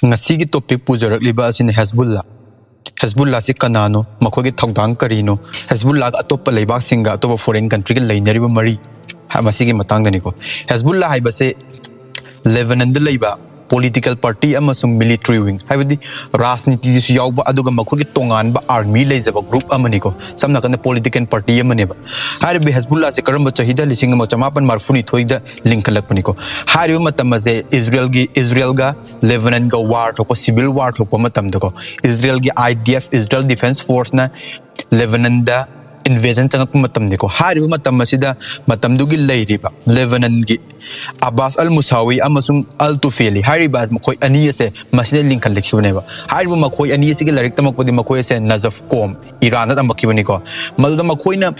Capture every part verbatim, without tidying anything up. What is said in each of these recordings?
ꯉꯁꯤꯒꯤ topic ꯄꯨꯖꯔꯛꯂꯤꯕ ꯑꯁꯤꯅ ꯍꯦꯖꯕꯨꯜꯂꯥ꯫ ꯍꯦꯖꯕꯨꯜꯂꯥꯁꯤ ꯀꯅꯥꯅꯣ? ꯃꯈꯣꯏꯒꯤ ꯊꯧꯗꯥꯡ ꯀꯔꯤꯅꯣ? ꯍꯦꯖꯕꯨꯜꯂꯥꯒ ꯑꯇꯣꯞꯄ ꯂꯩꯕꯥꯛꯁꯤꯡꯒ, ꯑꯇꯣꯞꯄ foreign countryꯒ ꯂꯩꯅꯔꯤꯕ ꯃꯔꯤ, ꯍꯥ-, ꯃꯁꯤꯒꯤ ꯃꯇꯥꯡꯗꯅꯤꯀꯣ꯫ ꯍꯦꯖꯕꯨꯜꯂꯥ ꯍꯥꯏꯕꯁꯦ ꯂꯦꯕꯅꯟꯗ ꯂꯩꯕ political party ꯑꯃꯁꯨꯡ military wing, ꯍꯥꯏꯕꯗꯤ ꯔꯥꯖꯅꯤꯇꯤꯗꯁꯨ ꯌꯥꯎꯕ, ꯑꯗꯨꯒ ꯃꯈꯣꯏꯒꯤ ꯇꯣꯉꯥꯟꯕ army ꯂꯩꯖꯕ group ꯑꯃꯅꯤꯀꯣ꯫ ꯁꯝꯅ ꯍꯥꯏꯔꯀꯥꯟꯗ political party ꯑꯃꯅꯦꯕ꯫ ꯍꯥꯏꯔꯤꯕ ꯍꯦꯖꯕꯨꯜꯂꯥꯁꯦ ꯀꯔꯝꯕ ꯆꯍꯤꯗ? ꯂꯤꯁꯤꯡ ꯑꯃ ꯆꯃꯥꯄꯟ ꯃꯔꯤꯐꯨꯅꯤꯊꯣꯏꯗ ꯂꯤꯡꯈꯠꯂꯛꯄꯅꯤꯀꯣ꯫ ꯍꯥꯏꯔꯤꯕ ꯃꯇꯝ ꯑꯁꯦ ꯏꯁꯔꯥꯌꯦꯜꯒꯤ, ꯏꯁꯔꯥꯌꯦꯜꯒ ꯂꯦꯕꯅꯟꯒ war ꯊꯣꯛꯄ, civil war ꯊꯣꯛꯄ ꯃꯇꯝꯗꯀꯣ, ꯏꯁꯔꯥꯌꯦꯜꯒꯤ I D F, Israel Defense Forceꯅ ꯂꯦꯕꯅꯟꯗ invasion ꯆꯪꯉꯛꯄ ꯃꯇꯝꯅꯤꯀꯣ꯫ ꯍꯥꯏꯔꯤꯕ ꯃꯇꯝ ꯑꯁꯤꯗ ꯃꯇꯝꯗꯨꯒꯤ ꯂꯩꯔꯤꯕ ꯂꯦꯕꯅꯟꯒꯤ ꯑꯕꯥꯁ ꯑꯜ ꯃꯨꯁꯥꯋꯤ ꯑꯃꯁꯨꯡ ꯑꯜ ꯇꯨꯐꯦꯂꯤ ꯍꯥꯏꯔꯤꯕ ꯃꯈꯣꯏ ꯑꯅꯤ ꯑꯁꯦ ꯃꯁꯤꯗ ꯂꯤꯡꯈꯠꯂꯛꯈꯤꯕꯅꯦꯕ꯫ ꯍꯥꯏꯔꯤꯕ ꯃꯈꯣꯏ ꯑꯅꯤ ꯑꯁꯤꯒꯤ ꯂꯥꯏꯔꯤꯛ ꯇꯝꯃꯛꯄꯗꯤ ꯃꯈꯣꯏ ꯑꯁꯦ ꯅꯖꯐ ꯀꯣꯝ, ꯏꯔꯥꯟꯗ ꯇꯝꯃꯛꯈꯤꯕꯅꯤꯀꯣ꯫ ꯃꯗꯨꯗ ꯃꯈꯣꯏꯅ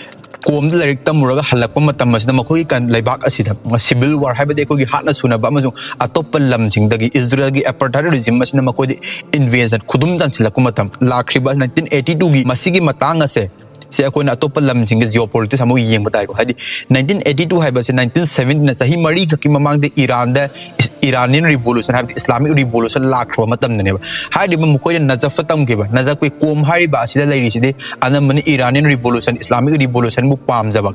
ꯀꯣꯝꯗ ꯂꯥꯏꯔꯤꯛ ꯇꯝꯃꯨꯔꯒ ꯍꯜꯂꯛꯄ ꯃꯇꯝ ꯑꯁꯤꯗ ꯃꯈꯣꯏꯒꯤ ꯀꯟ-, ꯂꯩꯕꯥꯛ ꯑꯁꯤꯗ civil war, ꯍꯥꯏꯕꯗꯤ ꯑꯩꯈꯣꯏꯒꯤ ꯍꯥꯠꯅ ꯁꯨꯅꯕ ꯑꯃꯁꯨꯡ ꯑꯇꯣꯞꯄ ꯂꯝꯁꯤꯡꯗꯒꯤ ꯏꯁꯔꯥꯌꯦꯜꯒꯤ apartheid regime ꯑꯁꯤꯅ ꯃꯈꯣꯏꯗ invasion, ꯈꯨꯗꯨꯝ ꯆꯟꯁꯤꯜꯂꯛꯄ ꯃꯇꯝ ꯂꯥꯛꯈ꯭ꯔꯤꯕ nineteen eighty twoꯒꯤ ꯃꯁꯤꯒꯤ ꯃꯇꯥꯡ ꯑꯁꯦ, ꯁꯤ ꯑꯩꯈꯣꯏꯅ ꯑꯇꯣꯞꯄ ꯂꯝꯁꯤꯡꯒꯤ geopolitics ꯑꯃꯨꯛ ꯌꯦꯡꯕ ꯇꯥꯏꯀꯣ꯫ ꯍꯥꯏꯗꯤ nineteen eighty two ꯍꯥꯏꯕꯁꯦ nineteen seventyꯅ, ꯆꯍꯤ ꯃꯔꯤꯈꯛꯀꯤ ꯃꯃꯥꯡꯗ ꯏꯔꯥꯟꯗ ꯏꯁ-, Iranian Revolution, ꯍꯥꯏꯕꯗꯤ Islamic Revolution ꯂꯥꯛꯈ꯭ꯔꯕ ꯃꯇꯝꯗꯅꯦꯕ꯫ ꯍꯥꯏꯔꯤꯕ ꯃꯈꯣꯏꯅ ꯅꯖꯐꯇ ꯇꯝꯈꯤꯕ, ꯅꯖꯐꯀꯤ ꯀꯣꯝ ꯍꯥꯏꯔꯤꯕ ꯑꯁꯤꯗ ꯂꯩꯔꯤꯁꯤꯗꯤ ꯑꯅꯝꯕꯅ Iranian Revolution, Islamic Revolutionꯕꯨ ꯄꯥꯝꯖꯕ,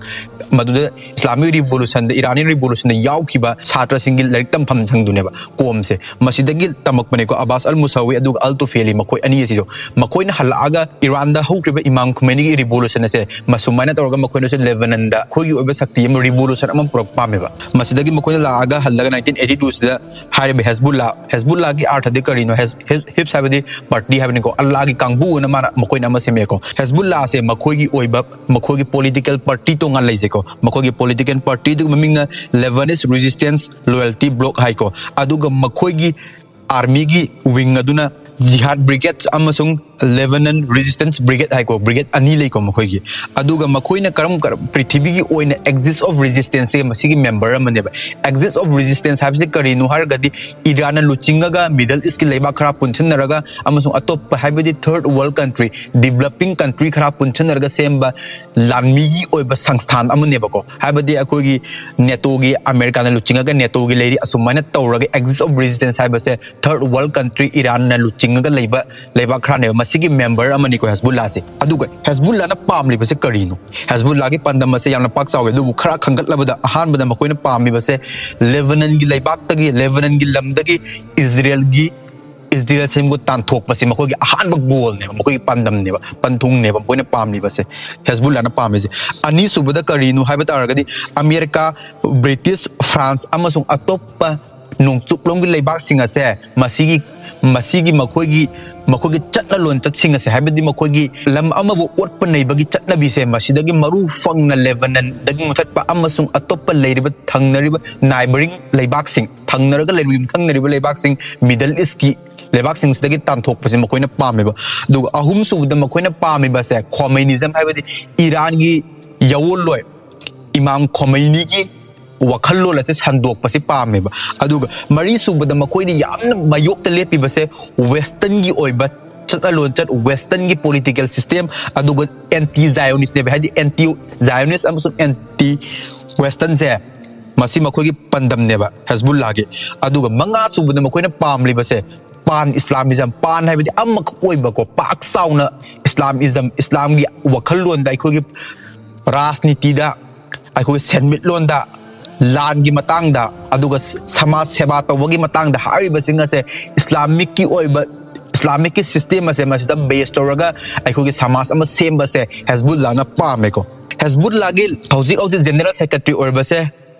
ꯃꯗꯨꯗ Islamic Revolutionꯗ, Iranian Revolutionꯗ ꯌꯥꯎꯈꯤꯕ ꯁꯥꯇ꯭ꯔꯁꯤꯡꯒꯤ ꯂꯥꯏꯔꯤꯛ ꯇꯝꯐꯝ ꯁꯪꯗꯨꯅꯦꯕ ꯀꯣꯝꯁꯦ꯫ ꯃꯁꯤꯗꯒꯤ ꯇꯝꯃꯛꯄꯅꯦꯀꯣ, ꯑꯕꯥꯁ ꯑꯜ ꯃꯨꯁꯥꯋꯤ ꯑꯗꯨꯒ ꯑꯜ ꯇꯨꯐꯦꯂꯤ, ꯃꯈꯣꯏ ꯑꯅꯤ ꯑꯁꯤꯁꯨ꯫ ꯃꯈꯣꯏꯅ ꯍꯜꯂꯛꯑꯒ ꯏꯔꯥꯟꯗ ꯍꯧꯈ꯭ꯔꯤꯕ ꯏꯃꯥꯝ ꯈꯨꯃꯦꯅꯤꯒꯤ revolution ꯑꯁꯦ ꯃꯁꯨꯃꯥꯏꯅ ꯇꯧꯔꯒ ꯃꯈꯣꯏꯅꯁꯨ ꯂꯦꯕꯅꯟꯗ ꯑꯩꯈꯣꯏꯒꯤ ꯑꯣꯏꯕ ꯁꯛꯇꯤ ꯑꯃ, revolution ꯑꯃ ꯄꯨꯔꯛꯄ ꯄꯥꯝꯃꯦꯕ꯫ ꯃꯁꯤꯗꯒꯤ ꯃꯈꯣꯏꯅ ꯂꯥꯛꯑꯒ ꯍꯜꯂꯒ nineteen eighty twoꯁꯤꯗ ꯍꯥꯏꯔꯤꯕ ꯍꯦꯖꯕꯨꯜꯂꯥ, ꯍꯦꯖꯕꯨꯜꯂꯥꯒꯤ ꯑꯔꯊꯗꯤ ꯀꯔꯤꯅꯣ? ꯍꯦꯖ-, ꯍꯤꯖ-, ꯍꯤꯖ ꯍꯥꯏꯕꯗꯤ party ꯍꯥꯏꯕꯅꯤꯀꯣ, ꯑꯜꯂꯥꯒꯤ ꯀꯥꯡꯕꯨ ꯑꯣꯏꯅ ꯃꯥꯅ, ꯃꯈꯣꯏꯅ ꯑꯃ ꯁꯦꯝꯃꯛꯑꯦꯀꯣ꯫ ꯍꯦꯖꯕꯨꯜꯂꯥꯁꯦ ꯃꯈꯣꯏꯒꯤ ꯑꯣꯏꯕ, ꯃꯈꯣꯏꯒꯤ political party ꯇꯣꯉꯥꯟ ꯂꯩꯖꯩꯀꯣ꯫ ꯃꯈꯣꯏꯒꯤ political partyꯗꯨꯒꯤ ꯃꯃꯤꯡꯅ Lebanese Resistance Loyalty Bloc ꯍꯥꯏꯀꯣ꯫ ꯑꯗꯨꯒ ꯃꯈꯣꯏꯒꯤ armyꯒꯤ wing ꯑꯗꯨꯅ Jihad Brigades ꯑꯃꯁꯨꯡ Lebanon Resistance Brigade ꯍꯥꯏꯀꯣ, ꯕ꯭ꯔꯤꯒꯦꯗ ꯑꯅꯤ ꯂꯩꯀꯣ ꯃꯈꯣꯏꯒꯤ꯫ ꯑꯗꯨꯒ ꯃꯈꯣꯏꯅ ꯀꯔꯝ ꯀꯔꯝ ꯄ꯭ꯔꯤꯊꯤꯕꯤꯒꯤ ꯑꯣꯏꯅ Axis of Resistance ꯁꯦ ꯃꯁꯤꯒꯤ ꯃꯦꯝꯕꯔ ꯑꯃꯅꯦꯕ꯫ Axis of Resistance ꯍꯥꯏꯕꯁꯤ ꯀꯔꯤꯅꯣ ꯍꯥꯏꯔꯒꯗꯤ, ꯏꯔꯥꯟꯅ ꯂꯨꯆꯤꯡꯉꯒ Middle East ꯀꯤ ꯂꯩꯕꯥꯛ ꯈꯔ ꯄꯨꯟꯁꯤꯟꯅꯔꯒ ꯑꯃꯁꯨꯡ ꯑꯇꯣꯞꯄ, ꯍꯥꯏꯕꯗꯤ third world country, developing country ꯈꯔ ꯄꯨꯟꯁꯤꯟꯅꯔꯒ ꯁꯦꯝꯕ ꯂꯥꯟꯃꯤꯒꯤ ꯑꯣꯏꯕ ꯁꯪꯁꯊꯥꯟ ꯑꯃꯅꯦꯕꯀꯣ꯫ ꯍꯥꯏꯕꯗꯤ ꯑꯩꯈꯣꯏꯒꯤ ꯅꯦꯇꯣꯒꯤ, ꯑꯃꯦꯔꯤꯀꯥꯅ ꯂꯨꯆꯤꯡꯉꯒ ꯅꯦꯇꯣꯒꯤ ꯂꯩꯔꯤ, ꯑꯁꯨꯃꯥꯏꯅ ꯇꯧꯔꯒ Axis of Resistance ꯍꯥꯏꯕꯁꯦ third world country ꯏꯔꯥꯟꯅ ꯂꯨꯆꯤꯡꯉꯒ ꯂꯩꯕ ꯂꯩꯕꯥꯛ ꯈꯔꯅꯦꯕ꯫ ꯃꯁꯤꯒꯤ ꯃꯦꯝꯕꯔ ꯑꯃꯅꯤꯀꯣ ꯍꯦꯖꯕꯨꯜꯂꯥꯁꯦ꯫ ꯑꯗꯨꯒ ꯍꯦꯖꯕꯨꯜꯂꯥꯅ ꯄꯥꯝꯂꯤꯕꯁꯦ ꯀꯔꯤꯅꯣ? ꯍꯦꯖꯕꯨꯜꯂꯥꯒꯤ ꯄꯥꯟꯗꯝ ꯑꯁꯦ ꯌꯥꯝꯅ ꯄꯥꯛ ꯆꯥꯎꯋꯦ, ꯑꯗꯨꯕꯨ ꯈꯔ ꯈꯟꯒꯠꯂꯕꯗ ꯑꯍꯥꯟꯕꯗ ꯃꯈꯣꯏꯅ ꯄꯥꯝꯃꯤꯕꯁꯦ ꯂꯦꯕꯅꯟꯒꯤ ꯂꯩꯕꯥꯛꯇꯒꯤ, ꯂꯦꯕꯅꯟꯒꯤ ꯂꯝꯗꯒꯤ ꯏꯖꯔꯦꯜꯒꯤ, ꯏꯖꯔꯦꯜ ꯁꯦꯝꯕ ꯇꯥꯟꯊꯣꯛꯄꯁꯦ ꯃꯈꯣꯏꯒꯤ ꯑꯍꯥꯟꯕ ꯒꯣꯜꯅꯦꯕ, ꯃꯈꯣꯏꯒꯤ ꯄꯥꯟꯗꯝꯅꯦꯕ, ꯄꯟꯊꯨꯡꯅꯦꯕ ꯃꯈꯣꯏꯅ ꯄꯥꯝꯂꯤꯕꯁꯦ, ꯍꯦꯖꯕꯨꯜꯂꯥꯅ ꯄꯥꯝꯃꯤꯁꯦ꯫ ꯑꯅꯤꯁꯨꯕꯗ ꯀꯔꯤꯅꯣ ꯍꯥꯏꯕ ꯇꯥꯔꯒꯗꯤ, ꯑꯃꯦꯔꯤꯀꯥ, ꯕ꯭ꯔꯤꯇꯤꯁ, ꯐ꯭ꯔꯥꯟꯁ ꯑꯃꯁꯨꯡ ꯑꯇꯣꯞꯄ ꯅꯣꯡꯆꯨꯞꯂꯣꯝꯒꯤ ꯂꯩꯕꯥꯛꯁꯤꯡ ꯑꯁꯦ ꯃꯁꯤꯒꯤ, ꯃꯁꯤꯒꯤ ꯃꯈꯣꯏꯒꯤ, ꯃꯈꯣꯏꯒꯤ ꯆꯠꯅ ꯂꯣꯟꯆꯠꯁꯤꯡ ꯑꯁꯦ, ꯍꯥꯏꯕꯗꯤ ꯃꯈꯣꯏꯒꯤ ꯂꯝ ꯑꯃꯕꯨ ꯑꯣꯠꯄ ꯅꯩꯕꯒꯤ ꯆꯠꯅꯕꯤꯁꯦ, ꯃꯁꯤꯗꯒꯤ ꯃꯔꯨ ꯐꯪꯅ ꯂꯦꯕꯅꯟꯗꯒꯤ ꯃꯨꯊꯠꯄ ꯑꯃꯁꯨꯡ ꯑꯇꯣꯞꯄ ꯂꯩꯔꯤꯕ ꯊꯪꯅꯔꯤꯕ neighbouring ꯂꯩꯕꯥꯛꯁꯤꯡ, ꯊꯪꯅꯔꯒ ꯂꯩꯔꯤꯕ ꯌꯨꯝꯊꯪꯅꯔꯤꯕ ꯂꯩꯕꯥꯛꯁꯤꯡ, Middle East ꯀꯤ ꯂꯩꯕꯥꯛꯁꯤꯡꯁꯤꯗꯒꯤ ꯇꯥꯟꯊꯣꯛꯄꯁꯦ ꯃꯈꯣꯏꯅ ꯄꯥꯝꯃꯦꯕ꯫ ꯑꯗꯨꯒ ꯑꯍꯨꯝꯁꯨꯕꯗ ꯃꯈꯣꯏꯅ ꯄꯥꯝꯃꯤꯕꯁꯦ Khomeiniism, ꯍꯥꯏꯕꯗꯤ ꯏꯔꯥꯟꯒꯤ ꯌꯧꯜꯂꯣꯏ ꯏꯃꯥꯝ ꯈꯣꯃꯩꯅꯤꯒꯤ ꯋꯥꯈꯜꯂꯣꯟ ꯑꯁꯦ ꯁꯟꯗꯣꯛꯄꯁꯤ ꯄꯥꯝꯃꯦꯕ꯫ ꯑꯗꯨꯒ ꯃꯔꯤꯁꯨꯕꯗ ꯃꯈꯣꯏꯅ ꯌꯥꯝꯅ ꯃꯌꯣꯛꯇ ꯂꯦꯞꯄꯤꯕꯁꯦ Western ꯒꯤ ꯑꯣꯏꯕ ꯆꯠꯅ ꯂꯣꯟꯆꯠ, Western ꯒꯤ political system, ꯑꯗꯨꯒ anti Zionist ꯅꯦꯕ, ꯍꯥꯏꯗꯤ anti Zionist ꯑꯃꯁꯨꯡ anti Western ꯁꯦ ꯃꯁꯤ ꯃꯈꯣꯏꯒꯤ ꯄꯥꯟꯗꯝꯅꯦꯕ ꯍꯦꯖꯕꯨꯜꯂꯥꯒꯤ꯫ ꯑꯗꯨꯒ ꯃꯉꯥꯁꯨꯕꯗ ꯃꯈꯣꯏꯅ ꯄꯥꯝꯂꯤꯕꯁꯦ Pan Islamism, pan ꯍꯥꯏꯕꯗꯤ ꯑꯃꯈꯛ ꯑꯣꯏꯕꯀꯣ, ꯄꯥꯛ ꯆꯥꯎꯅ Islamism, ꯏꯁꯂꯥꯝꯒꯤ ꯋꯥꯈꯜꯂꯣꯟꯗ, ꯑꯩꯈꯣꯏꯒꯤ ꯔꯥꯖꯅꯤꯇꯤꯗ, ꯑꯩꯈꯣꯏꯒꯤ ꯁꯦꯟꯃꯤꯠꯂꯣꯟꯗ, ꯂꯥꯟꯒꯤ ꯃꯇꯥꯡꯗ, ꯑꯗꯨꯒ ꯁꯃꯥꯖ ꯁꯦꯕꯥ ꯇꯧꯕꯒꯤ ꯃꯇꯥꯡꯗ ꯍꯥꯏꯔꯤꯕꯁꯤꯡ ꯑꯁꯦ ꯏꯁꯂꯥꯃꯤꯛꯀꯤ ꯑꯣꯏꯕ, ꯏꯁꯂꯥꯃꯤꯛꯀꯤ system ꯑꯁꯦ ꯃꯁꯤꯗ base ꯇꯧꯔꯒ ꯑꯩꯈꯣꯏꯒꯤ ꯁꯃꯥꯖ ꯑꯃ ꯁꯦꯝꯕꯁꯦ ꯍꯦꯖꯕꯨꯜꯂꯥꯅ ꯄꯥꯝꯃꯦꯀꯣ꯫ ꯍꯦꯖꯕꯨꯜꯂꯥꯒꯤ ꯍꯧꯖꯤꯛ ꯍꯧꯖꯤꯛ general secretary ꯑꯣꯏꯔꯤꯕꯁꯦ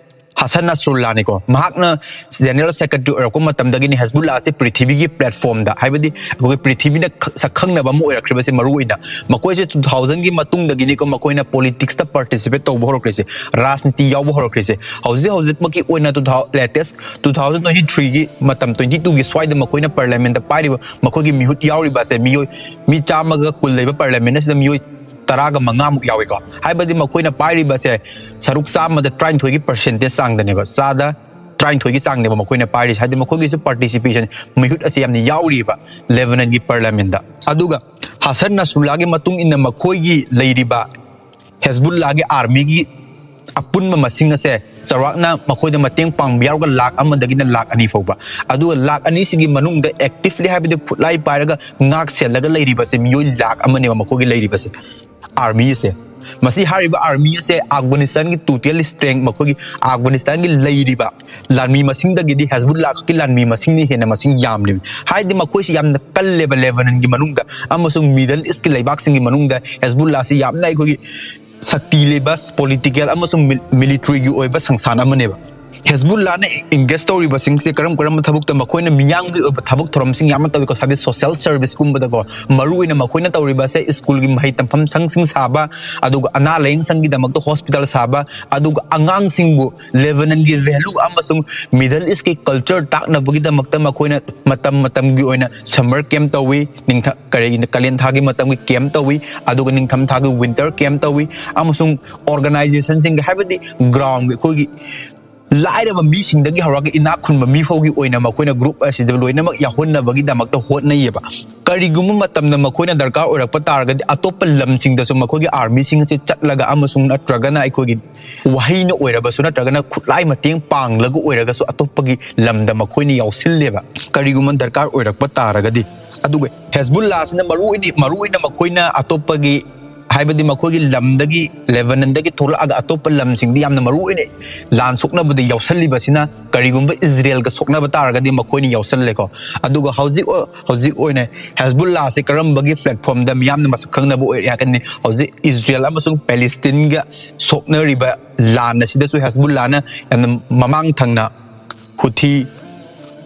ꯍꯁꯟ ꯅꯁꯔꯨꯜꯂꯥꯅꯤꯀꯣ꯫ ꯃꯍꯥꯛꯅ ꯖꯦꯅꯔꯦꯜ ꯁꯦꯀ꯭ꯔꯦꯇꯔꯤ ꯑꯣꯏꯔꯛꯄ ꯃꯇꯝꯗꯒꯤꯅꯤ ꯍꯦꯖꯕꯨꯜꯂꯥꯁꯦ ꯄ꯭ꯔꯤꯊꯤꯕꯤꯒꯤ ꯄ꯭ꯂꯦꯠꯐꯣꯝꯗ, ꯍꯥꯏꯕꯗꯤ ꯑꯩꯈꯣꯏ ꯄ꯭ꯔꯤꯊꯤꯕꯤꯅ ꯈ- ꯁꯛꯈꯪꯅꯕ ꯑꯃ ꯑꯣꯏꯔꯛꯈ꯭ꯔꯤꯕꯁꯦ꯫ ꯃꯔꯨ ꯑꯣꯏꯅ ꯃꯈꯣꯏꯁꯦ ꯇꯨ ꯊꯥꯎꯖꯟꯒꯤ ꯃꯇꯨꯡꯗꯒꯤꯅꯤꯀꯣ ꯃꯈꯣꯏꯅ ꯄꯣꯂꯤꯇꯤꯛꯁꯇ ꯄꯥꯔꯇꯤꯁꯤꯄꯦꯠ ꯇꯧꯕ ꯍꯧꯔꯛꯈ꯭ꯔꯤꯁꯦ, ꯔꯥꯖꯅꯤꯇꯤ ꯌꯥꯎꯕ ꯍꯧꯔꯛꯈ꯭ꯔꯤꯁꯦ꯫ ꯍꯧꯖꯤꯛ ꯍꯧꯖꯤꯛꯃꯛꯀꯤ ꯑꯣꯏꯅ ꯇꯨ ꯊꯥꯎ ꯂꯦꯇꯦꯁ ꯇꯨ ꯊꯥꯎꯖꯟ ꯇ꯭ꯋꯦꯟꯇꯤ ꯊ꯭ꯔꯤꯒꯤ ꯃꯇꯝ, ꯇ꯭ꯋꯦꯟꯇꯤ ꯇꯨꯒꯤ ꯁ꯭ꯋꯥꯏꯗ ꯃꯈꯣꯏꯅ ꯄꯥꯔꯂꯤꯌꯥꯃꯦꯟꯗ ꯄꯥꯏꯔꯤꯕ, ꯃꯈꯣꯏꯒꯤ ꯃꯤꯍꯨꯠ ꯌꯥꯎꯔꯤꯕ ꯑꯁꯦ ꯃꯤꯑꯣꯏ ꯃꯤ ꯆꯥꯝꯃꯒ ꯀꯨꯟ ꯂꯩꯕ ꯄꯥꯔꯂꯤꯌꯥꯃꯦꯟ ꯑꯁꯤꯗ ꯃꯤꯑꯣꯏ ꯇꯔꯥꯒ ꯃꯉꯥꯃꯨꯛ ꯌꯥꯎꯏꯀꯣ꯫ ꯍꯥꯏꯕꯗꯤ ꯃꯈꯣꯏꯅ ꯄꯥꯏꯔꯤꯕꯁꯦ ꯁꯔꯨꯛ ꯆꯥꯝꯃꯗ ꯇꯔꯥꯅꯤꯊꯣꯏꯒꯤ ꯄꯥꯔꯁꯦꯟꯇꯦꯖ ꯆꯥꯡꯗꯅꯦꯕ, ꯆꯥꯗ ꯇꯔꯥꯅꯤꯊꯣꯏꯒꯤ ꯆꯥꯡꯅꯦꯕ ꯃꯈꯣꯏꯅ ꯄꯥꯏꯔꯤꯁꯦ꯫ ꯍꯥꯏꯗꯤ ꯃꯈꯣꯏꯒꯤꯁꯨ ꯄꯥꯔꯇꯤꯁꯤꯄꯦꯁꯟ, ꯃꯤꯍꯨꯠ ꯑꯁꯤ ꯌꯥꯝꯅ ꯌꯥꯎꯔꯤꯕ ꯂꯦꯕꯅꯟꯒꯤ ꯄꯥꯔꯂꯤꯌꯥꯃꯦꯟꯗ꯫ ꯑꯗꯨꯒ ꯍꯁꯟ ꯅꯁꯔꯨꯜꯂꯥꯒꯤ ꯃꯇꯨꯡ ꯏꯟꯅ ꯃꯈꯣꯏꯒꯤ ꯂꯩꯔꯤꯕ ꯍꯦꯖꯕꯨꯜꯂꯥꯒꯤ ꯑꯥꯔꯃꯤꯒꯤ ꯑꯄꯨꯟꯕ ꯃꯁꯤꯡ ꯑꯁꯦ ꯆꯥꯎꯔꯥꯛꯅ ꯃꯈꯣꯏꯗ ꯃꯇꯦꯡ ꯄꯥꯡꯕ ꯌꯥꯎꯔꯒ ꯂꯥꯛ ꯑꯃꯗꯒꯤꯅ ꯂꯥꯛ ꯑꯅꯤ ꯐꯥꯎꯕ꯫ ꯑꯗꯨꯒ ꯂꯥꯛ ꯑꯅꯤꯁꯤꯒꯤ ꯃꯅꯨꯡꯗ ꯑꯦꯛꯇꯤꯚꯂꯤ, ꯍꯥꯏꯕꯗꯤ ꯈꯨꯠꯂꯥꯏ ꯄꯥꯏꯔꯒ ꯉꯥꯛ ꯁꯦꯜꯂꯒ ꯂꯩꯔꯤꯕꯁꯦ ꯃꯤꯑꯣꯏ ꯂꯥꯛ ꯑꯃꯅꯦꯕ ꯃꯈꯣꯏꯒꯤ ꯂꯩꯔꯤꯕꯁꯦ, ꯑꯥꯔꯃꯤ ꯑꯁꯦ꯫ ꯃꯁꯤ ꯍꯥꯏꯔꯤꯕ ꯑꯥꯔꯃꯤ ꯑꯁꯦ ꯑꯐꯒꯥꯅꯤꯁꯇꯥꯟꯒꯤ ꯇꯣꯇꯦꯜ ꯁ꯭ꯇꯔꯦꯡ, ꯃꯈꯣꯏꯒꯤ ꯑꯐꯒꯥꯅꯤꯁꯇꯥꯟꯒꯤ ꯂꯩꯔꯤꯕ ꯂꯥꯟꯃꯤ ꯃꯁꯤꯡꯗꯒꯤꯗꯤ ꯍꯦꯖꯕꯨꯜꯂꯥ ꯈꯛꯀꯤ ꯂꯥꯟꯃꯤ ꯃꯁꯤꯡꯅ ꯍꯦꯟꯅ ꯃꯁꯤꯡ ꯌꯥꯝꯂꯤꯕꯅꯤ꯫ ꯍꯥꯏꯗꯤ ꯃꯈꯣꯏꯁꯤ ꯌꯥꯝꯅ ꯀꯜꯂꯦꯕ ꯂꯦꯕꯅꯟꯒꯤ ꯃꯅꯨꯡꯗ, ꯑꯃꯁꯨꯡ ꯃꯤꯗꯜ ꯏꯁꯀꯤ ꯂꯩꯕꯥꯛꯁꯤꯡꯒꯤ ꯃꯅꯨꯡꯗ ꯍꯦꯖꯕꯨꯜꯂꯥꯁꯤ ꯌꯥꯝꯅ ꯑꯩꯈꯣꯏꯒꯤ ꯁꯛꯇꯤ ꯂꯩꯕ ꯄꯣꯂꯤꯇꯤꯀꯦꯜ ꯑꯃꯁꯨꯡ ꯃꯤꯂꯤꯇꯔꯤꯒꯤ ꯑꯣꯏꯕ ꯁꯪꯁꯊꯥꯟ ꯑꯃꯅꯦꯕ꯫ ꯍꯦꯖꯕꯨꯜꯂꯥꯅ ꯑꯦꯡꯒꯦꯖ ꯇꯧꯔꯤꯕꯁꯤꯡꯁꯦ ꯀꯔꯝ ꯀꯔꯝꯕ ꯊꯕꯛꯇ? ꯃꯈꯣꯏꯅ ꯃꯤꯌꯥꯝꯒꯤ ꯑꯣꯏꯕ ꯊꯕꯛ ꯊꯧꯔꯝꯁꯤꯡ ꯌꯥꯝꯅ ꯇꯧꯏꯀꯣ, ꯍꯥꯏꯕꯗꯤ ꯁꯣꯁꯤꯌꯦꯜ ꯁꯔꯚꯤꯁꯀꯨꯝꯕꯗꯀꯣ꯫ ꯃꯔꯨ ꯑꯣꯏꯅ ꯃꯈꯣꯏꯅ ꯇꯧꯔꯤꯕꯁꯦ ꯁ꯭ꯀꯨꯜꯒꯤ ꯃꯍꯩ ꯇꯝꯐꯝ ꯁꯪꯁꯤꯡ ꯁꯥꯕ, ꯑꯗꯨꯒ ꯑꯅꯥ ꯂꯥꯏꯌꯦꯡ ꯁꯪꯒꯤꯗꯃꯛꯇ ꯍꯣꯁꯄꯤꯇꯥꯜ ꯁꯥꯕ, ꯑꯗꯨꯒ ꯑꯉꯥꯡꯁꯤꯡꯕꯨ ꯂꯦꯕꯅꯟꯒꯤ ꯚꯦꯂꯨ ꯑꯃꯁꯨꯡ ꯃꯤꯗꯜ ꯏꯁꯀꯤ ꯀꯜꯆꯔ ꯇꯥꯛꯅꯕꯒꯤꯗꯃꯛꯇ ꯃꯈꯣꯏꯅ ꯃꯇꯝ ꯃꯇꯝꯒꯤ ꯑꯣꯏꯅ ꯁꯝꯃꯔ ꯀꯦꯝ ꯇꯧꯏ, ꯅꯤꯡꯊ ꯀꯔꯤ ꯀꯥꯂꯦꯟ ꯊꯥꯒꯤ ꯃꯇꯝꯒꯤ ꯀꯦꯝ ꯇꯧꯏ, ꯑꯗꯨꯒ ꯅꯤꯡꯊꯝ ꯊꯥꯒꯤ ꯋꯤꯟꯇꯔ ꯀꯦꯝ ꯇꯧꯏ, ꯑꯃꯁꯨꯡ ꯑꯣꯔꯒꯅꯥꯏꯖꯦꯁꯟꯁꯤꯡꯒꯤ, ꯍꯥꯏꯕꯗꯤ ꯒ꯭ꯔꯥꯎꯟꯒꯤ ꯑꯩꯈꯣꯏꯒꯤ ꯂꯥꯏꯔꯕ ꯃꯤꯁꯤꯡꯗꯒꯤ ꯍꯧꯔꯒ ꯏꯅꯥꯛ ꯈꯨꯟꯕ ꯃꯤ ꯐꯥꯎꯒꯤ ꯑꯣꯏꯅ ꯃꯈꯣꯏꯅ ꯒ꯭ꯔꯨꯞ ꯑꯁꯤꯗ ꯂꯣꯏꯅꯃꯛ ꯌꯥꯎꯍꯟꯅꯕꯒꯤꯗꯃꯛꯇ ꯍꯣꯠꯅꯩꯌꯦꯕ꯫ ꯀꯔꯤꯒꯨꯝꯕ ꯃꯇꯝꯗ ꯃꯈꯣꯏꯅ ꯗꯔꯀꯥꯔ ꯑꯣꯏꯔꯛꯄ ꯇꯥꯔꯒꯗꯤ ꯑꯇꯣꯞꯄ ꯂꯝꯁꯤꯡꯗꯁꯨ ꯃꯈꯣꯏꯒꯤ ꯑꯥꯔꯃꯤꯁꯤꯡ ꯑꯁꯤ ꯆꯠꯂꯒ ꯑꯃꯁꯨꯡ ꯅꯠꯇ꯭ꯔꯒꯅ ꯑꯩꯈꯣꯏꯒꯤ ꯋꯥꯍꯩꯅ ꯑꯣꯏꯔꯕꯁꯨ ꯅꯠꯇ꯭ꯔꯒꯅ ꯈꯨꯠꯂꯥꯏ ꯃꯇꯦꯡ ꯄꯥꯡꯂꯒ ꯑꯣꯏꯔꯒꯁꯨ ꯑꯇꯣꯞꯄꯒꯤ ꯂꯝꯗ ꯃꯈꯣꯏꯅ ꯌꯥꯎꯁꯤꯜꯂꯦꯕ, ꯀꯔꯤꯒꯨꯝꯕ ꯗꯔꯀꯥꯔ ꯑꯣꯏꯔꯛꯄ ꯇꯥꯔꯒꯗꯤ꯫ ꯑꯗꯨꯒ ꯍꯦꯖꯕꯨꯜꯂꯥꯁꯤꯅ ꯃꯔꯨꯑꯣꯏꯅ ꯃꯔꯨꯑꯣꯏꯅ ꯃꯈꯣꯏꯅ ꯑꯇꯣꯞꯄꯒꯤ ꯍꯥꯏꯕꯗꯤ ꯃꯈꯣꯏꯒꯤ ꯂꯝꯗꯒꯤ, ꯂꯦꯕꯅꯟꯗꯒꯤ ꯊꯣꯛꯂꯛꯑꯒ ꯑꯇꯣꯞꯄ ꯂꯝꯁꯤꯡꯗꯤ ꯌꯥꯝꯅ ꯃꯔꯨ ꯑꯣꯏꯅ ꯂꯥꯟ ꯁꯣꯛꯅꯕꯗ ꯌꯥꯎꯁꯜꯂꯤꯕꯁꯤꯅ, ꯀꯔꯤꯒꯨꯝꯕ ꯏꯖꯔꯦꯜꯒ ꯁꯣꯛꯅꯕ ꯇꯥꯔꯒꯗꯤ ꯃꯈꯣꯏꯅ ꯌꯥꯎꯁꯜꯂꯦꯀꯣ꯫ ꯑꯗꯨꯒ ꯍꯧꯖꯤꯛ ꯍꯧꯖꯤꯛ ꯑꯣꯏꯅ ꯍꯦꯖꯕꯨꯜꯂꯥꯁꯦ ꯀꯔꯝꯕꯒꯤ ꯄ꯭ꯂꯦꯠꯐꯣꯝꯗ ꯃꯤꯌꯥꯝꯅ ꯃꯁꯛ ꯈꯪꯅꯕ ꯑꯣꯏꯔꯦ ꯍꯥꯏꯔꯒꯗꯤ, ꯍꯧꯖꯤꯛ ꯏꯖꯔꯦꯜ ꯑꯃꯁꯨꯡ ꯄꯦꯂꯦꯁꯇꯤꯟꯒ ꯁꯣꯛꯅꯔꯤꯕ ꯂꯥꯟ ꯑꯁꯤꯗꯁꯨ ꯍꯦꯖꯕꯨꯜꯂꯥꯅ ꯌꯥꯝꯅ ꯃꯃꯥꯡ ꯊꯪꯅ ꯍꯨꯊꯤ,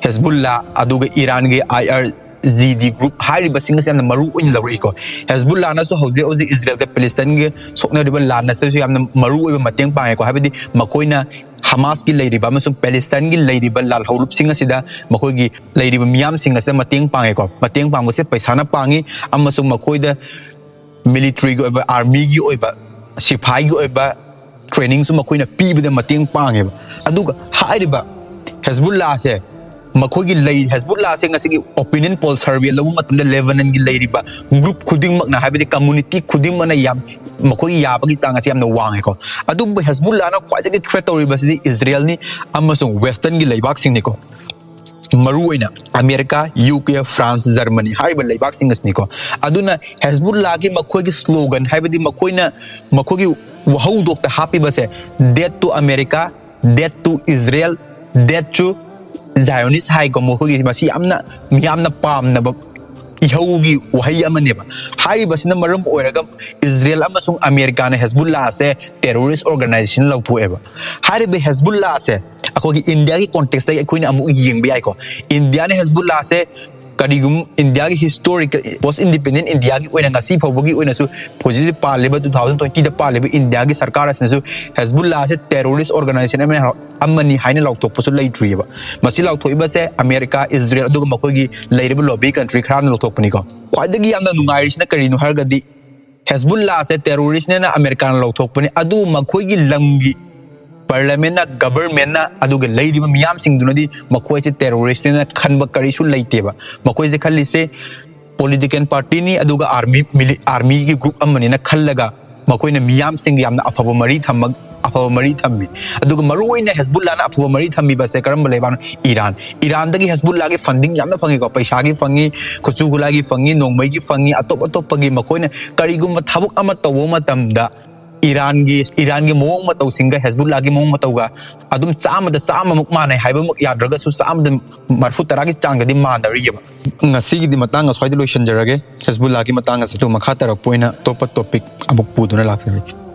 ꯍꯦꯖꯕꯨꯜꯂꯥ, ꯑꯗꯨꯒ ꯏꯔꯥꯟꯒꯤ ꯑꯥꯏ ꯑꯥꯔ ꯖꯤ ꯗꯤ ꯒ꯭ꯔꯨꯞ ꯍꯥꯏꯔꯤꯕꯁꯤꯡ ꯑꯁꯤ ꯌꯥꯝꯅ ꯃꯔꯨ ꯑꯣꯏꯅ ꯂꯧꯔꯛꯏꯀꯣ꯫ ꯍꯦꯖꯕꯨꯜꯂꯥꯅꯁꯨ ꯍꯧꯖꯤꯛ ꯍꯧꯖꯤꯛ ꯏꯖꯔꯦꯜꯒ ꯄꯦꯂꯦꯁꯇꯥꯏꯟꯒ ꯁꯣꯛꯅꯔꯤꯕ ꯂꯥꯟ ꯑꯁꯤꯁꯨ ꯌꯥꯝꯅ ꯃꯔꯨ ꯑꯣꯏꯕ ꯃꯇꯦꯡ ꯄꯥꯡꯉꯦꯀꯣ꯫ ꯍꯥꯏꯕꯗꯤ ꯃꯈꯣꯏꯅ ꯍꯃꯥꯁꯀꯤ ꯂꯩꯔꯤꯕ ꯑꯃꯁꯨꯡ ꯄꯦꯂꯦꯁꯇꯥꯏꯟꯒꯤ ꯂꯩꯔꯤꯕ ꯂꯥꯜꯍꯧꯂꯨꯞꯁꯤꯡ ꯑꯁꯤꯗ, ꯃꯈꯣꯏꯒꯤ ꯂꯩꯔꯤꯕ ꯃꯤꯌꯥꯝꯁꯤꯡ ꯑꯁꯤꯗ ꯃꯇꯦꯡ ꯄꯥꯡꯉꯦꯀꯣ꯫ ꯃꯇꯦꯡ ꯄꯥꯡꯕꯁꯦ ꯄꯩꯁꯥꯅ ꯄꯥꯡꯉꯤ, ꯑꯃꯁꯨꯡ ꯃꯈꯣꯏꯗ ꯃꯤꯂꯤꯇ꯭ꯔꯤꯒꯤ ꯑꯣꯏꯕ, ꯑꯥꯔꯃꯤꯒꯤ ꯑꯣꯏꯕ, ꯁꯤꯐꯥꯏꯒꯤ ꯑꯣꯏꯕ ꯇ꯭ꯔꯦꯅꯤꯡꯁꯨ ꯃꯈꯣꯏꯅ ꯄꯤꯕꯗ ꯃꯇꯦꯡ ꯄꯥꯡꯉꯦꯕ꯫ ꯑꯗꯨꯒ ꯍꯥꯏꯔꯤꯕ ꯍꯦꯖꯕꯨꯜꯂꯥꯁꯦ, ꯃꯈꯣꯏꯒꯤ ꯂꯩ, ꯍꯦꯖꯕꯨꯜꯂꯥꯁꯦ ꯉꯁꯤꯒꯤ ꯑꯣꯄꯤꯅꯤꯌꯟ ꯄꯣꯜ ꯁꯔꯚꯦ ꯂꯧꯕ ꯃꯇꯝꯗ ꯂꯦꯕꯅꯟꯒꯤ ꯂꯩꯔꯤꯕ ꯒ꯭ꯔꯨꯞ ꯈꯨꯗꯤꯡꯃꯛꯅ, ꯍꯥꯏꯕꯗꯤ ꯀꯝꯃꯨꯅꯤꯇꯤ ꯈꯨꯗꯤꯡꯃꯛꯅ ꯌꯥꯝ, ꯃꯈꯣꯏꯒꯤ ꯌꯥꯕꯒꯤ ꯆꯥꯡ ꯑꯁꯤ ꯌꯥꯝꯅ ꯋꯥꯡꯉꯦꯀꯣ꯫ ꯑꯗꯨꯕꯨ ꯍꯦꯖꯕꯨꯜꯂꯥꯅ ꯈ꯭ꯋꯥꯏꯗꯒꯤ ꯊ꯭ꯔꯦꯠ ꯇꯧꯔꯤꯕꯁꯤꯗꯤ ꯏꯖꯔꯦꯜꯅꯤ ꯑꯃꯁꯨꯡ ꯋꯦꯁꯇꯔꯟꯒꯤ ꯂꯩꯕꯥꯛꯁꯤꯡꯅꯤꯀꯣ꯫ ꯃꯔꯨ ꯑꯣꯏꯅ America, U K, France, Germany ꯍꯥꯏꯔꯤꯕ ꯂꯩꯕꯥꯛꯁꯤꯡ ꯑꯁꯤꯅꯤꯀꯣ꯫ ꯑꯗꯨꯅ ꯍꯦꯖꯕꯨꯜꯂꯥꯒꯤ ꯃꯈꯣꯏꯒꯤ ꯁ꯭ꯂꯣꯒꯟ, ꯍꯥꯏꯕꯗꯤ ꯃꯈꯣꯏꯅ, ꯃꯈꯣꯏꯒꯤ ꯋꯥꯍꯧꯗꯣꯛꯇ ꯍꯥꯞꯄꯤꯕꯁꯦ, "Death to America, death to Israel, death to Zionist" ꯍꯥꯏꯀꯣ꯫ ꯃꯈꯣꯏꯒꯤ ꯃꯁꯤ ꯌꯥꯝꯅ ꯃꯤꯌꯥꯝꯅ ꯄꯥꯝꯅꯕ ꯏꯍꯧꯒꯤ ꯋꯥꯍꯩ ꯑꯃꯅꯦꯕ꯫ ꯍꯥꯏꯔꯤꯕꯁꯤꯅ ꯃꯔꯝ ꯑꯣꯏꯔꯒ ꯏꯖꯔꯦꯜ ꯑꯃꯁꯨꯡ ꯑꯃꯦꯔꯤꯀꯥꯅ ꯍꯦꯖꯕꯨꯜꯂꯥꯁꯦ ꯇꯦꯔꯣꯔꯤꯁ ꯑꯣꯔꯒꯅꯥꯏꯖꯦꯁꯟ ꯂꯧꯊꯣꯛꯑꯦꯕ꯫ ꯍꯥꯏꯔꯤꯕ ꯍꯦꯖꯕꯨꯜꯂꯥꯁꯦ ꯑꯩꯈꯣꯏꯒꯤ ꯏꯟꯗꯤꯌꯥꯒꯤ ꯀꯣꯟꯇꯦꯛꯁꯇꯒꯤ ꯑꯩꯈꯣꯏꯅ ꯑꯃꯨꯛ ꯌꯦꯡꯕ ꯌꯥꯏꯀꯣ꯫ ꯏꯟꯗꯤꯌꯥꯅ ꯍꯦꯖꯕꯨꯜꯂꯥꯁꯦ ꯀꯔꯤꯒꯨꯝ-, ꯏꯟꯗꯤꯌꯥꯒꯤ ꯍꯤꯁꯇꯣꯔꯤꯀꯦꯜ, ꯄꯣꯁ ꯏꯟꯗꯤꯄꯦꯟꯗꯦꯟ ꯏꯟꯗꯤꯌꯥꯒꯤ ꯑꯣꯏꯅ ꯉꯁꯤ ꯐꯥꯎꯕꯒꯤ ꯑꯣꯏꯅꯁꯨ ꯍꯧꯖꯤꯛ ꯍꯧꯖꯤꯛ ꯄꯥꯜꯂꯤꯕ, ꯇꯨ ꯊꯥꯎꯖꯟ ꯇ꯭ꯋꯦꯟꯇꯤꯗ ꯄꯥꯜꯂꯤꯕ ꯏꯟꯗꯤꯌꯥꯒꯤ ꯁꯔꯀꯥꯔ ꯑꯁꯤꯅꯁꯨ ꯍꯦꯖꯕꯨꯜꯂꯥꯁꯦ ꯇꯦꯔꯣꯔꯤꯁ ꯑꯣꯔꯒꯅꯥꯏꯖꯦꯁꯟ ꯑꯃ, ꯑꯃꯅꯤ ꯍꯥꯏꯅ ꯂꯥꯎꯊꯣꯛꯄꯁꯨ ꯂꯩꯇ꯭ꯔꯤꯑꯕ꯫ ꯃꯁꯤ ꯂꯥꯎꯊꯣꯛꯏꯕꯁꯦ ꯑꯃꯦꯔꯤꯀꯥ, ꯏꯖꯔꯦꯜ, ꯑꯗꯨꯒ ꯃꯈꯣꯏꯒꯤ ꯂꯩꯔꯤꯕ ꯂꯣꯕꯤ ꯀꯟꯇ꯭ꯔꯤ ꯈꯔꯅ ꯂꯧꯊꯣꯛꯄꯅꯤꯀꯣ꯫ ꯈ꯭ꯋꯥꯏꯗꯒꯤ ꯌꯥꯝꯅ ꯅꯨꯡꯉꯥꯏꯔꯤꯁꯤꯅ ꯀꯔꯤꯅꯣ ꯍꯥꯏꯔꯒꯗꯤ, ꯍꯦꯖꯕꯨꯜꯂꯥꯁꯦ ꯇꯦꯔꯣꯔꯤꯁꯅꯦꯅ ꯑꯃꯦꯔꯤꯀꯥꯅ ꯂꯧꯊꯣꯛꯄꯅꯤ, ꯑꯗꯨꯕꯨ ꯃꯈꯣꯏꯒꯤ ꯂꯝꯒꯤ ꯄꯥꯔꯂꯤꯌꯥꯃꯦꯟꯅ, ꯒꯕꯔꯃꯦꯟꯅ, ꯑꯗꯨꯒ ꯂꯩꯔꯤꯕ ꯃꯤꯌꯥꯝꯁꯤꯡꯗꯨꯅꯗꯤ ꯃꯈꯣꯏꯁꯦ ꯇꯦꯔꯣꯔꯤꯁꯅꯦꯅ ꯈꯟꯕ ꯀꯔꯤꯁꯨ ꯂꯩꯇꯦꯕ꯫ ꯃꯈꯣꯏꯁꯦ ꯈꯜꯂꯤꯁꯦ ꯄꯣꯂꯤꯇꯤꯀꯦꯜ ꯄꯥꯔꯇꯤꯅꯤ, ꯑꯗꯨꯒ ꯑꯥꯔꯃꯤ, ꯃꯤꯂꯤ-, ꯑꯥꯔꯃꯤꯒꯤ ꯒ꯭ꯔꯨꯞ ꯑꯃꯅꯤꯅ ꯈꯜꯂꯒ ꯃꯈꯣꯏꯅ ꯃꯤꯌꯥꯝꯁꯤꯡꯒ ꯌꯥꯝꯅ ꯑꯐꯕ ꯃꯔꯤ ꯊꯝꯃ-, ꯑꯐꯕ ꯃꯔꯤ ꯊꯝꯃꯤ꯫ ꯑꯗꯨꯒ ꯃꯔꯨꯑꯣꯏꯅ ꯍꯦꯖꯕꯨꯜꯂꯥꯅ ꯑꯐꯕ ꯃꯔꯤ ꯊꯝꯃꯤꯕꯁꯦ ꯀꯔꯝꯕ ꯂꯩꯕꯥꯛꯅꯣ? ꯏꯔꯥꯟ꯫ ꯏꯔꯥꯟꯗꯒꯤ ꯍꯦꯖꯕꯨꯜꯂꯥꯒꯤ ꯐꯟꯗꯤꯡ ꯌꯥꯝꯅ ꯐꯪꯉꯤꯀꯣ, ꯄꯩꯁꯥꯒꯤ ꯐꯪꯉꯤ, ꯈꯨꯠꯁꯨ ꯈꯨꯠꯂꯥꯏꯒꯤ ꯐꯪꯉꯤ, ꯅꯣꯡꯃꯩꯒꯤ ꯐꯪꯉꯤ, ꯑꯇꯣꯞ ꯑꯇꯣꯞꯄꯒꯤ ꯃꯈꯣꯏꯅ ꯀꯔꯤꯒꯨꯝꯕ ꯊꯕꯛ ꯑꯃ ꯇꯧꯕ ꯃꯇꯝꯗ ꯏꯔꯥꯟꯒꯤ ꯏꯔꯥꯟꯒꯤ ꯃꯑꯣꯡ ꯃꯇꯧꯁꯤꯡꯒ ꯍꯦꯖꯕꯨꯜꯂꯥꯒꯤ ꯃꯑꯣꯡ ꯃꯇꯧꯒ ꯑꯗꯨꯝ ꯆꯥꯝꯃꯗ ꯆꯥꯝꯃꯃꯨꯛ ꯃꯥꯟꯅꯩ ꯍꯥꯏꯕꯃꯛ ꯌꯥꯗ꯭ꯔꯒꯁꯨ ꯆꯥꯝꯃꯗ ꯃꯔꯐꯨ ꯇꯔꯥꯒꯤ ꯆꯥꯡꯗꯗꯤ ꯃꯥꯟꯅꯔꯤꯑꯕ꯫ ꯉꯁꯤꯒꯤꯗꯤ ꯃꯇꯥꯡ ꯑꯁ꯭ꯋꯥꯏꯗ ꯂꯣꯏꯁꯤꯟꯖꯔꯒꯦ꯫ ꯍꯦꯖꯕꯨꯜꯂꯥꯒꯤ ꯃꯇꯥꯡ ꯑꯁꯤꯗ ꯃꯈꯥ ꯇꯥꯔꯛꯄ ꯑꯣꯏꯅ ꯑꯇꯣꯞꯄ ꯇꯣꯄꯤꯛ ꯑꯃꯨꯛ ꯄꯨꯗꯨꯅ ꯂꯥꯛꯆꯔꯒꯦ꯫